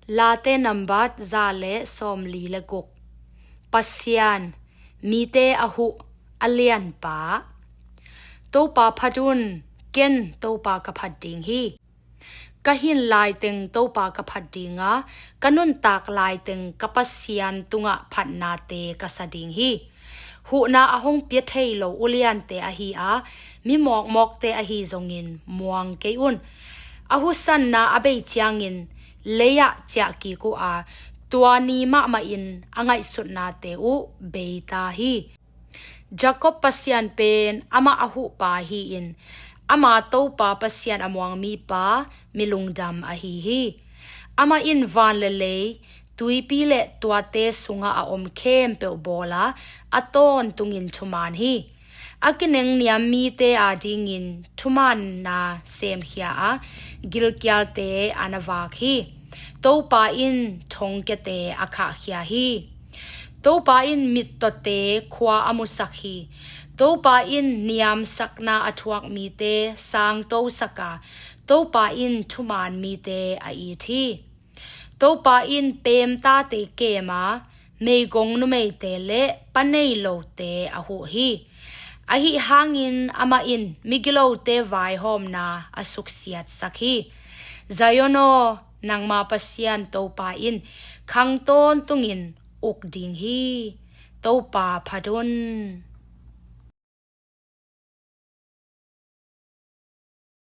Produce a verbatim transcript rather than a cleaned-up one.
Late nambat za le sawmli le guk. Pasian, mite a huh, a lianpa. Topa phat un, ken Topa ka phat ding hi. Ka hin laiteng Topa ka phat dinga, ka nuntak laiteng ka Pasian tungah phatnate ka sa ding hi. Huhna a hong pia thei lo uliante ahi a, mi mawkmawkte ahi zongin muang kei un. A husanna a bei ciangin lei-ah ciah kik uh a, tua ni mahmahin a ngaihsutnate uh bei ta hi. Jacob Pasian pen amah a huhpa hi-in, ama Topa Pasian a muang mipa, mi lungdam ahi hi. Amah in van le lei, tuipi le tuate sungah a om khempeuh bawla, a tawntungin thuman hi. A kinengniam mite adingin thumaanna semkhia a, gilkialte a na vak hi. Topa in thongkiate a khahkhia hi. Topa in mittawte khua a musak hi. Topa in niamsakna a thuak mite sangtosak a, Topa in thuman mite a it hi. Topa in peemtate kem a, meigong numeite le pa nei lote a huh hi. Ahi hangin amah in migilote vaihawmna a suksiatsak hi. Zion aw, nangma Pasian Topa in khang tawntungin uk ding hi. Topa phat un.